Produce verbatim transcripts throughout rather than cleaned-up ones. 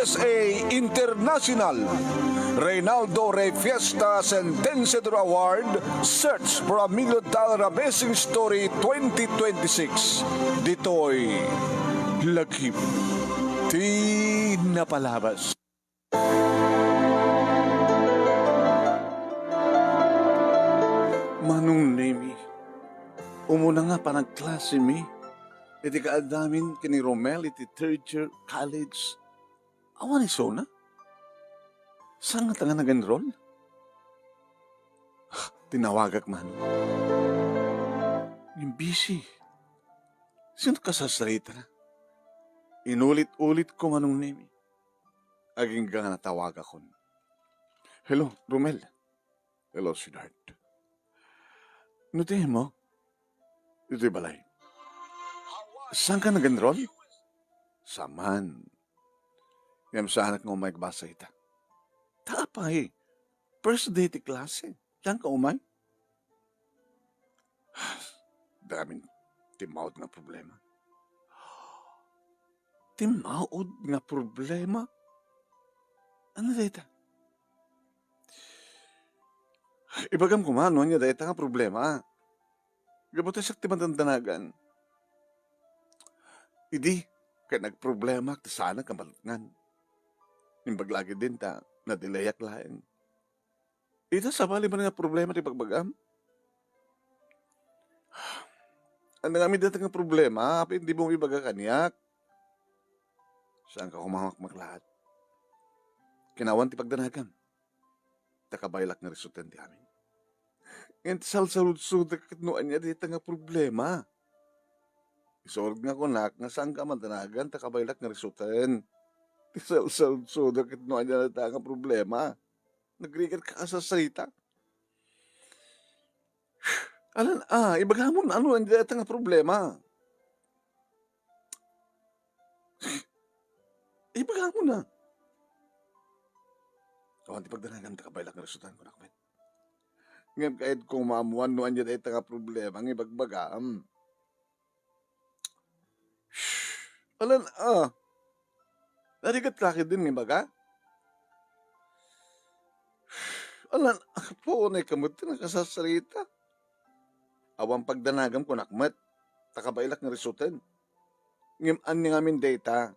S A International Reynaldo Rey Fiesta Sentenciador Award. Search for a Million Dollar Amazing Story twenty twenty-six. Ditoy Lagip ti Napalabas. Manong Nemi, umuna nga panagklasemi iti kaaddamin ken ni Romel iti third year college. Awan isuna? Saan ngata nga nag-enroll? Tinawagak man. Ngem busy. Sino kasasarita na? Inulit-ulit ko, Manong Nemi. Agingga nga natawagakon. Hello, Romel. Hello, sweetheart. No ti mo? Ito'y balay. Saan ka nag-enroll? Saman. Ngem saanak nga umay agbasa ita. Ta apay, first day ti klase. Saan ka umay? Damin, timmaud nga problema. Timmaud nga problema? Ano dayta? Ibagam koma no ania dayta nga problema. Gapu ta siak ti madandanagan. Idi, ket nagproblema ti saanak a malutngan. Imbag lagi din ta, nadelayak laeng. Ita sabali man nga problema ti bagbagam. Ania ngamin dayta nga problema, apay dimo ibaga kaniak? Saanka koma makmaklaat. Kinawan ti pagdanagam. Ta kabaelak nga risuten ti amin. Ngem ti salsaludsodak ket no ania dayta nga problema. Isurod nga kunak nga saanka a madanagan ta kabaelak nga risuten. Ti salsaludsodak ket no ania dayta nga problema. Nagrigat ka a sarsarita. Alan, ah, ibagamon ano ania dayta nga problema. Ibagamon na. Awan ti pagdanagam ta kabaelak nga risuten kunak met. Ngem kayatko nga maammuan no ania dayta nga problema nga ibagbagam. Alan, ah. Narigat ka ket din nga ibaga? Alan, ah, puonay ka met ti nakasarsarita. Awan pagdanagam kunak met, ta kabaelak nga risuten. Ngem ania ngamin dayta,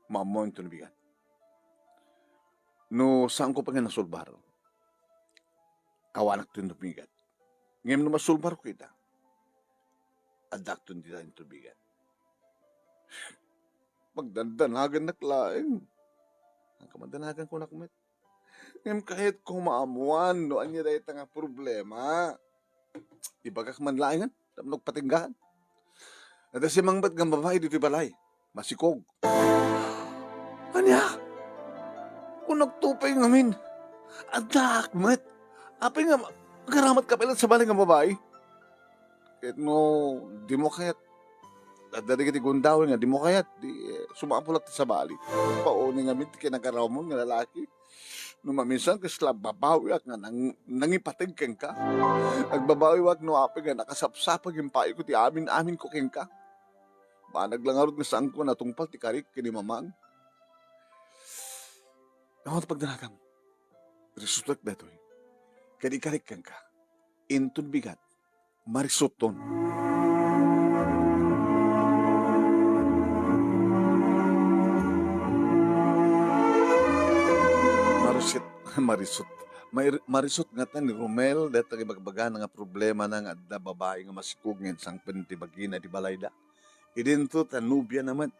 maammoen ti no bigat. No saanko pay nga nasulbar, awanak ti no bigat. Ngem no masulbarko ita, addakton dita inton bigat. Pagdandanagannak laeng. Ang kamadanagan kunak met. Ngem kayatko maammuan no ania dayta nga problema. Ibagak man laengen tapno agpatinggaan. Adda simmangpet nga babai ditoy balay. Masikog. Ania? Kunakto pay ngamin. Addaak met. Apay nga agaramat ka pay latta sabali nga babai? Ket no dimo kayat, adda dagiti gundaway nga dimo kayat, di, eh, sumapulak ti sabali. Paunay ngamin ti kinagaramon nga lalaki. No maminsan, kasla babawiak nga nang-, nangipateg kenka. Agbabawiak no apay nga nakasapsapag impayko ti amin-aminko kenka. Banag la ngarud nga saanko natungpal ti karik ken ni Mamang. Awan ti pagdanagam. Risutek daytoy. Ket ikarik kenka. Inton bigat, marisutton. Marusit, marisut. Mair-, marisut ngata ni Romel, dayta nga ibagbagana nga problemana nga adda babai nga masikog nga insangpen ti bagina iti balayda. Idinto ta nobiana met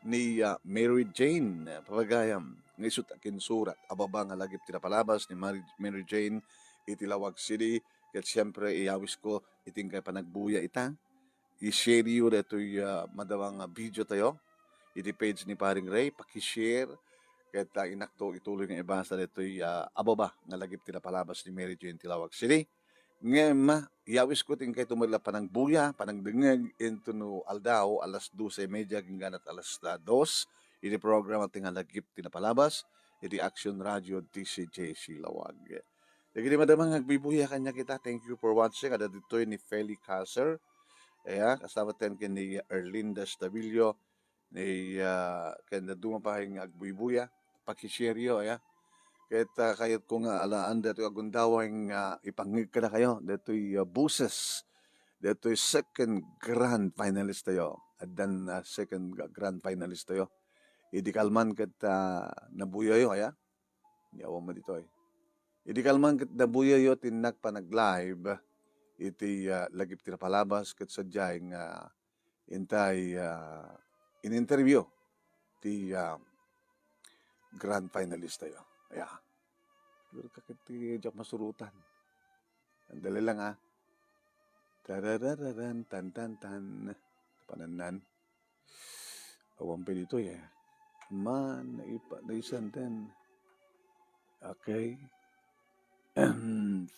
ni, ah, Mary Jane, ah, papagayam, nga isu ti akinsurat a baba nga lagip ti napalabas ni Mary, Mary Jane iti Lawag City. Ket siempre, iyawisko iti inkay panagbuya ita. I-share yo daytoy, ah, madama nga video tayo iti page ni Paring Ray, paki-share. Ket, ah, inakto ituloy nga ibasa daytoy, ah, a baba nga lagip ti napalabas ni Mary Jane ti Lawag City. Ngem, ah, iyawisko ti inkay tumerla panagbuya, panagdengngeg intono aldaw, alas doce y media, agingga met alas, ah, dos, iti programa ti nga lagip ti napalabas, iti Action Radio D C J C Lawag. Dagiti madama nga agbibuya kaniak ita, thank you for watching. Adda ditoy ni Feli Caser. Aya, kasama ten ken ni Erlinda Stabillo. ni, ah, ken dadduma pay nga agbuybuya, pakishare yo, aya. Ket, ah, kayatko nga alaan daytoy a gundaway nga ipangngeg kadakayo, daytoy, ah, boses, daytoy second grand finalist tayo. Addan, ah, second ga-, grand finalist tayo. Idi kalman ket, ah, nabuyayo, aya. Ni awan met ditoy. Idi kalman ket nabuyayo ti innak panag-live iti, ah, lagip ti napalabas ket sadiay nga intay, ah, in-interview ti, ah, grand finalist tayo. Aya. Pero kakit ti diak masurutan. Andali lang, ah. Tararararan, tan, tan, tan. Panannan. Awan pay ditoy, eh. Man, naipa-, naisandan. Okay.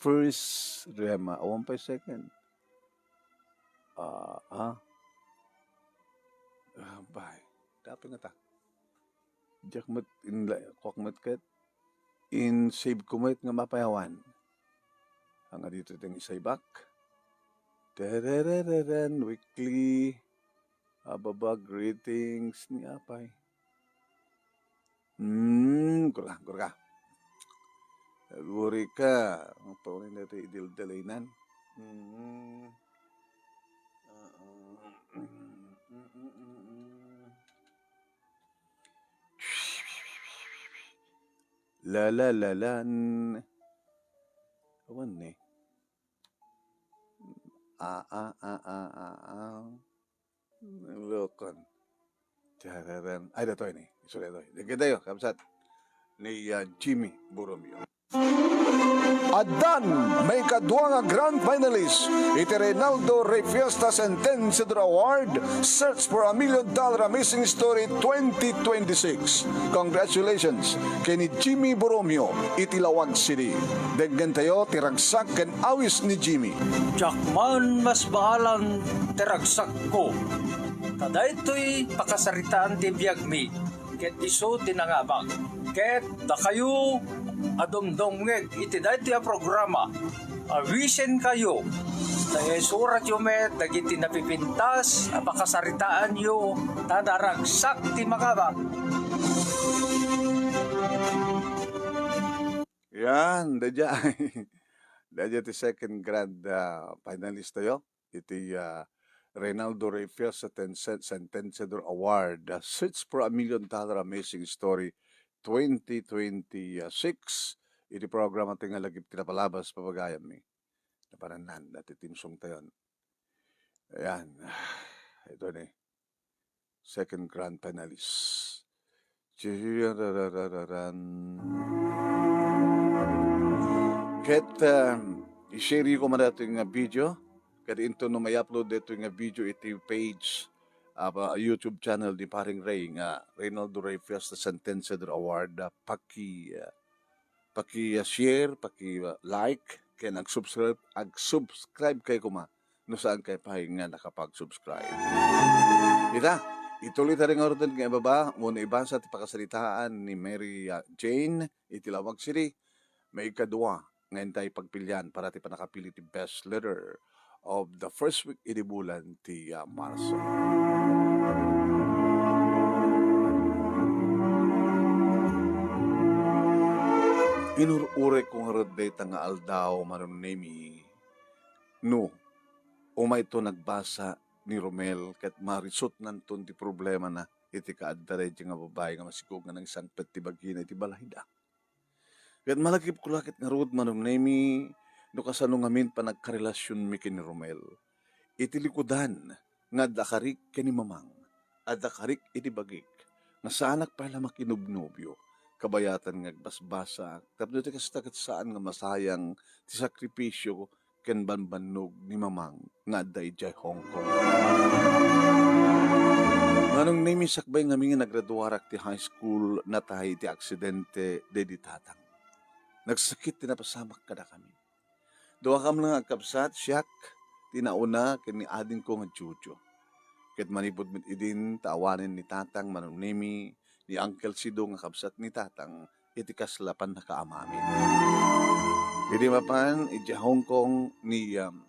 First, Rema. Awan pay second. Ah, ah. Ah, bay. Dapat nga ta. Diak met inla-, kuak met ket in-save ko met nga mapayawan. Ania ditoy ti isaybaak. Tararararan, weekly. Ababa, greetings ni apay. Hmm, kurka, kurka. Gurika, paulin dati idildalinan. Hmm. La, la, la, lan. Awan ni. Ah, ah, ah, ah, ah, ah. Lokon. Tararan. Ay, datoy ni. Sorry, datoy. Dagadayo, kabsat. Ni, ah, Jimmy Borromeo. Addan, maikadua nga grand finalist iti Reynaldo Rey Fiesta Sentenciador Award, Search for a Million Dollar Amazing Story twenty twenty-six. Congratulations ken ni Jimmy Borromeo iti Laoag City. Dengngentayo ti ragsak ken awis ni Jimmy. Diak man masbaalan ti ragsakko. Ta daytoy pakasaritaan ti biagmi, ket isu ti nangabak. Ket dakayo a dumdumngeg iti daytoy a programa, awisenkayo, ta isuratyo met dagiti napipintas a pakasaritaanyo, ta naragsak ti mangabak. Yan, daydiay. Daydiay ti second grand, ah, finalist tayo. Iti, ah, Reynaldo Rey Fiesta Sen-, Sentenciador Award, ah, Search for a Million Dollar Amazing Story twenty twenty-six. Iti programa ti nga lagip ti napalabas, pabagayammi. Naparannan, dati timsong tayon. Ayan. Ito ni. Second grand finalist. Chirarararan. Ket, um, i-share yo koma daytoy nga video. Ket inton no may-upload daytoy nga video iti page, ah, pa-, YouTube channel ni Paring Ray nga Reynaldo Rey Fiesta Sentenciador Award, ah, paki-, ah, paki-share, paki-like, ken ag-subscribe, ag-subscribe kayo koma no saan kayo pay nga nakapag-subscribe. Ita, ituloy ta rin nga orden nga ibaba, wenno ibasa ti pakasaritaan ni Mary, ah, Jane, iti Laoag City, maikadua nga intay pagpilian para ti pannakapili ti best letter of the first week idi bulan ti, ah, Marso. Inur-uray ko ngarud dayta nga aldaw, Manong Nemi, no umayto nagbasa ni Romel ket marisutnanton ti problemana iti kaadda daydiay nga babai nga masikog nga nangsangpet ti bagina iti balayda. Ket malagipko la ket ngarud, Manong Nemi, no kasano ngamin panagkarelasionmi ken ni Romel. Iti likudan nga adda karik ken ni Mamang, adda karik iti bagik, nga saanak pay la makinobnobio, kabayatan nga agbasbasak, tapno ti kasta ket saan nga masayang ti sakripisio ken bambannog ni Mamang nga adda idiay Hong Kong. Manong Nemi, sakbay ngamin nga nagraduarak ti high school, natay ti aksidente daydi tatang. Nagsakit ti napasamak kadakami. Duakami nga agkabsat, siak, ti nauna, ken ni adingko nga Jojo. Ket manipud met idin, ta awanen ni tatang, Manong Nemi, ni Uncle Sido nga kabsat ni tatang, iti kasla pannakaamami. Idi mapan, idiay Hong Kong ni, um,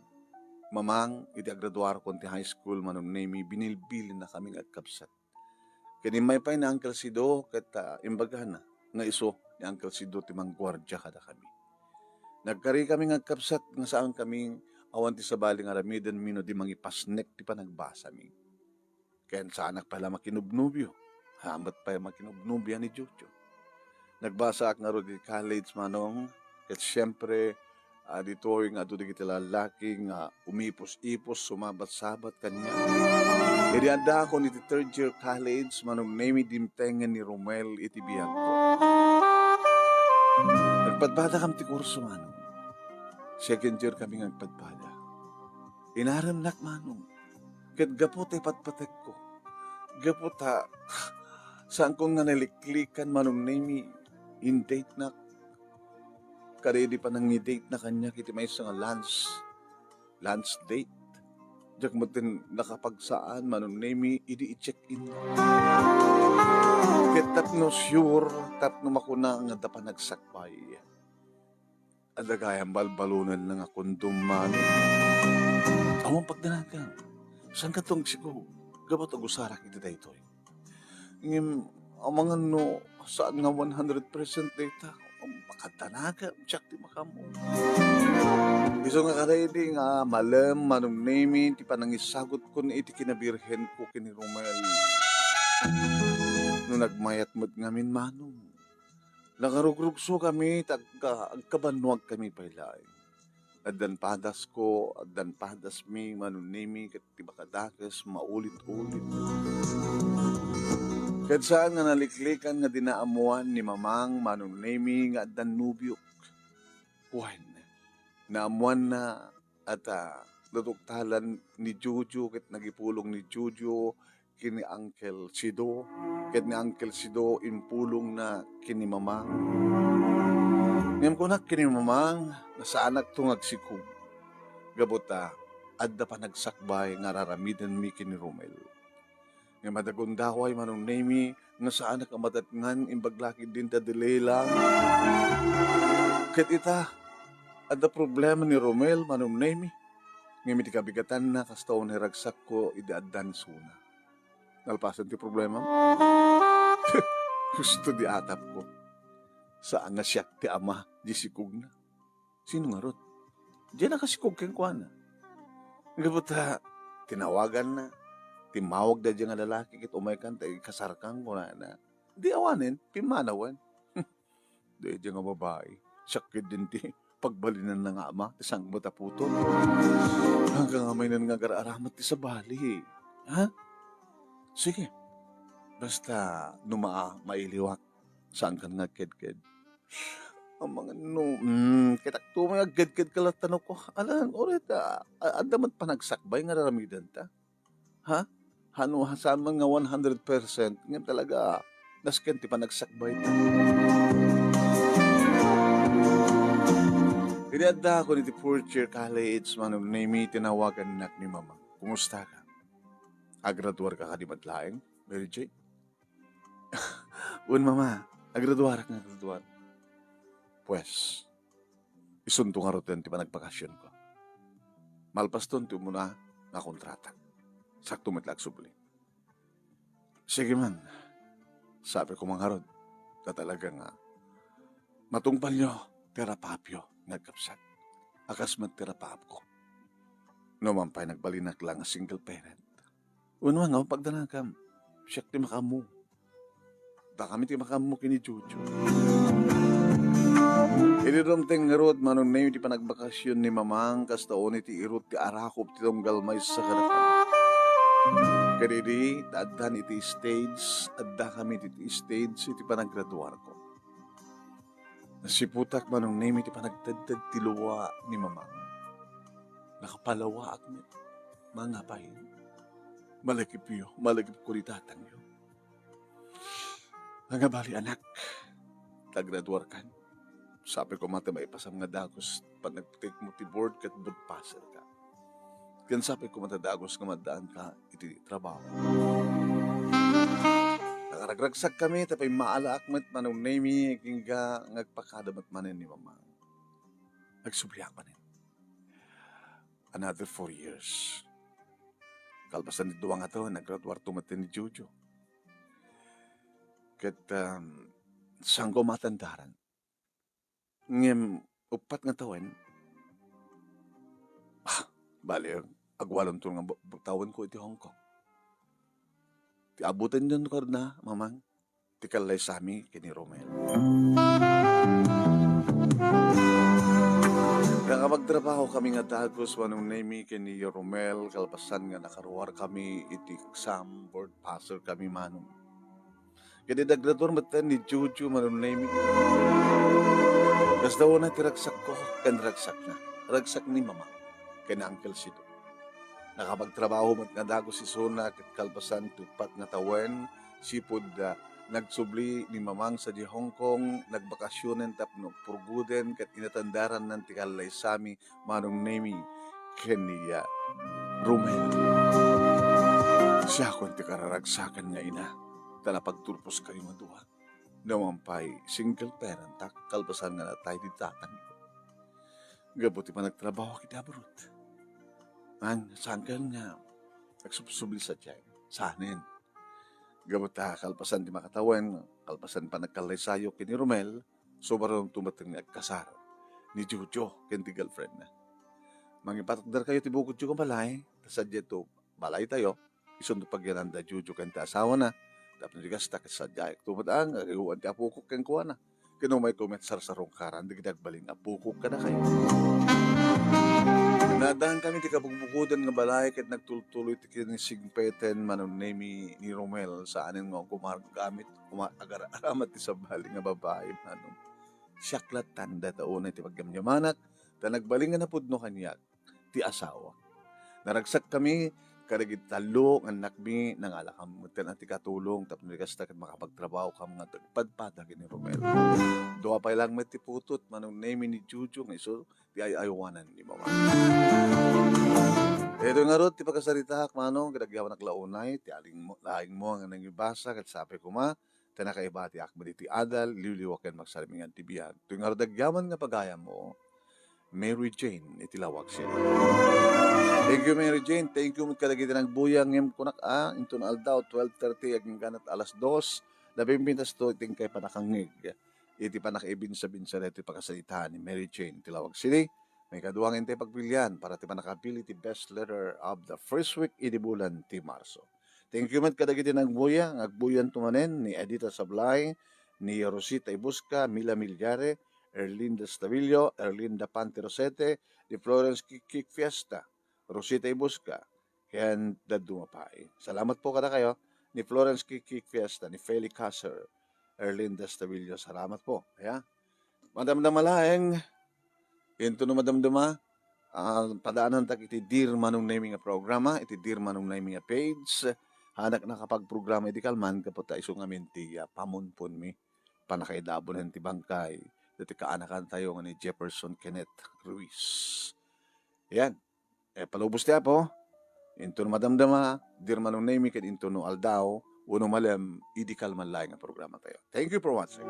Mamang, iti agraduarkon ti high school, Manong Nemi, binilbilin nakami nga agkabsat. Ket immay pay ni Uncle Sido ket, ah, imbagana nga isu ni Uncle Sido ti mangguardia kadakami. Nagkarikami nga agkabsat nga saankami awan ti sabali nga aramidenmi no di mangipasnek ti panagbasami. Ken saanak pay la makinubnobio. Hamet pay makinubnobia ni Jojo. Nagbasaak ngarud iti college, Manong, ket siempre, ah, ditoy nga adu dagiti lallaki nga umipos-ipos, sumabat-sabat kaniak. Idi addaakon iti third year college, Manong Nemi, dimtengen ni Romel iti biagko. Nagpadpadakam ti kurso, Manong. Second year kami nga nagpadpada. Inaremnak, Manong. Ket gapu ta ipatpatekko, gapu ta saankon nga naliklikan, Manong Nemi, in-date-nak. Kada idi panangi-date-na kaniak iti maysa nga lunch, lunch date. Diak metten nakapagsaan, Manong Nemi, idi i-check-in. Ket tapno sure, tapno makuna nga adda panagsakbay. Adda gayam balbalonenna nga kondom, Manong. Awan pagdanagam. Saankato nga agsikog? Gapu ta agusarak iti daytoy. Ngem, amangan no saan nga one hundred percent dayta, makadanagam, siak ti makaammo. Isu nga kadaydi nga malem, Manong Nemi, ti panangisagutkon iti kinabirhenko ken ni Romel. No nagmayat met ngamin, Manong, nakarugrugso kami, ta agka-, agkabannuag kami pay laeng. Addan padasko, addan padasmi, Manong Nemi, ket ti makadakes, maulit-ulit. Ket saan nga naliklikan nga di naammuan ni Mamang, Manong Nemi, nga addan nobiok. Wen, naammuanna, ta naduktalan ni Jojo ket nagipulong ni Jojo ken ni Uncle Sido, ket ni Uncle Sido impulongna ken ni Mamang. Ngem kunak ken ni Mamang, nga saanakto nga agsikog. Gapu ta, adda panagsakbay nga ar-aramidenmi ken ni Romel. Ngem adda gundaway, Manong Nemi, nga saanak a madatngan, imbag la ketdin ta dili lang. Ket ita, adda problema ni Romel, Manong Nemi. Ngem iti kabigatanna, kasta unay ragsakko idi adda ni Suna. Nalpasen ti problema. Husto di atapko. Saan nga siak ti ama, di sikogna. Sino ngarud? Diay nakasikog kenkuana. Gapu ta, tinawaganna. Timmawag daydiay nga lalaki ket umaykan ta ikasarkan, kunana. Di awanen, pimmanawen. Daydiay nga babai, siak ketdin ti pagbalinanna nga ama, ti sangkot a putol. Hanggang amaynan nga agar-aramat ti sabali. Ha? Sige. Basta, no maa-, mailiwak, saankan nga agkedked. Amangan no, mm, kitakto may agkedked ka latta no ko. Alan, ulit, ah, a-, adda met panagsakbay nga ar-aramidenta. Ha? Hano, ha, saan man nga one hundred percent, ngem talaga, nasken ti panagsakbay ta. Idi addaakon iti fourth year college, Manong Nemi, tinawagannak ni Mama. Kumusta ka? Agraduar ka kadi met laeng, Mary Jane? Wen, Mama, agraduarak nga agraduar. Pues, isunto ngaruden ti panagpakasionko. Malpaston ti umuna nga kontrata. Sakto met la agsubli. Sige man, sabi ko man ngarud, ta talaga nga matungpalyo ti rapaapyo nga agkabsat. A kas met ti rapaapko. No man pay nagbalinak la nga single parent. Wenno nga pagdanagam, siak ti makaammo. Dakami ti makaammo ken ni Jojo. Idi dumteng ngarud, Manong Nemi, ti panagbakasion ni Mamang, kasta unay ti irut ti arakop ti tunggal maysa kadakuada. Ket idi, ta addan iti stage, addakami iti stage iti panagraduarko. Nasiputak, Manong Nemi, ti panagtedded ti lua ni Mamang. Nakapalawaak met. Mangapay? Malagipyo, malagipko ni tatangyo. Nga bali, anak, ta agraduarkan. Sabi ko, mata maipasam nga dagus, panagputikmo ti board ket budpaserka. Ken sabi ko, mata dagus nga maddaanka iti trabaho. Nakaragragsakkami, ta pimmaalaak met, Manong Nemi, agingga nga agpakada met manen ni Mamang. Agsubliak manen. Another four years. Kalpasan ti dua nga tawen, nagraduarto met ni Jojo. Ket, um, saanko matandaran. Ngem uppat nga tawen, ah, bale, agwalonton nga bu-, tawenko iti Hong Kong. Ti abutenyon kano, Mamang, ti kallaysami ken ni Romel. Nakapagtrabahokami nga dagus, Manong Nemy, ken ni Romel, kalpasan nga nakaruarkami iti exam, board passer kami, Manong. Ket idi naggraduar metten ni Jojo, Manong Nemy, kasta unay ti ragsakko ken ragsakna, ragsak ni Mamang ken Uncle Sido. Nakapagtrabaho met nga dagus isuna ket kalpasan ti uppat nga tawen, sipud, ah, nagsubli ni Mamang sadiay Hong Kong, nagbakasionen tapno purgoden ket inatandarannan ti kallaysami, Manong Nemy, ken ni, ah, Romel. Siakon ti kararagsakan nga ina, ta napagturposkayo nga dua. Numan pay, single parent ak, kalpasan nga natay ti tatangko. Gapu ti panagtrabaho iti abroad. Ang sangkal nga agsubsubli sadiay, sanen. Gapu ta kalpasan ti makatawen, kalpasan panagkallaysayo ken ni Romel, sumaruno met nga agkasar ni Jojo ken ti girlfriendna. Mangipatakderkayo ti bukodyo nga balay, ta sadiay to balaytayo, isunto pagyananda Jojo ken ti asawana, tapno di kasta, ket sadiay to met ang agayoan ti apokok kenkuana. Ken umayko met sarsarungkaran dagiti agbalin a bukok kadakayo. Naaddankami ti kabugbukoden nga balay ket nagtultuloy ti kinisigpeten, Manong Nemy, ni Romel, saanen nga gumargamit, uma-, agar-aramat ti sabali nga babai, Manong. Siak latta dayta unay ti pagyamyamanak, ta nagbalin nga napudno kaniak ti asawa. Naragsakkami kadagiti tallo nga annakmi, nangalakami metten ti katulong tapno di kasta ket makapagtrabahokami nga agpadpada ken ni Romel. Dua pay laeng met ti putod, Manong Nemy, ni Jojo nga isu ti ay-aywanan ni Mama. Daytoy ngarud ti pakasaritaak, Manong, ket agyamanak la unay ti aling mo, laing mo nga nangibasa ket sapay koma, ta nakaibatiak met iti adal, liwliwa ken magsarmingan ti biag. Toy ngarud agyaman nga pagayammo, Mary Jane iti Lawag City. Thank you, Mary Jane. Thank you met kadagiti nagbuya, ngem kunak a, inton aldaw, twelve thirty, agingga met alas dos, napimpintasto iti inkay panakangngeg iti panakaibinsa-binsa daytoy pakasaritaan ni Mary Jane iti Lawag City. Maikadua nga intay pagpilian para ti pannakapili ti best letter of the first week idi bulan ti Marso. Thank you met kadagiti nagbuya, nga agbuyanto manen ni Edita Sablay, ni Rosita Ibusca, Mila Millares, Erlinda Estavillo, Erlinda Pante Rosete, ni Florence Kikik Fiesta, Rosita Ibusca, ken dadduma pay. Salamat po kadakayo, ni Florence Kikik Fiesta, ni Feli Caser, Erlinda Estavillo. Salamat po. Ya. Madamdama laeng, intono madamdama, ah, padaanantak iti Dear Manong Nemy nga programa, iti Dear Manong Nemy nga page. Haanak nakapagprograma idi kalman gapu ta isu ngamin ti, ah, pamunponmi, pannakaidabunen ti bangkay daytoy kaanakantayo nga ni Jefferson Kenneth Ruiz. Yan. Eh, palubos ti Apo, intono madamdama, Dear Manong Nemy, ken intono aldaw, wenno malem, idi kalman laeng nga programatayo. Thank you for watching.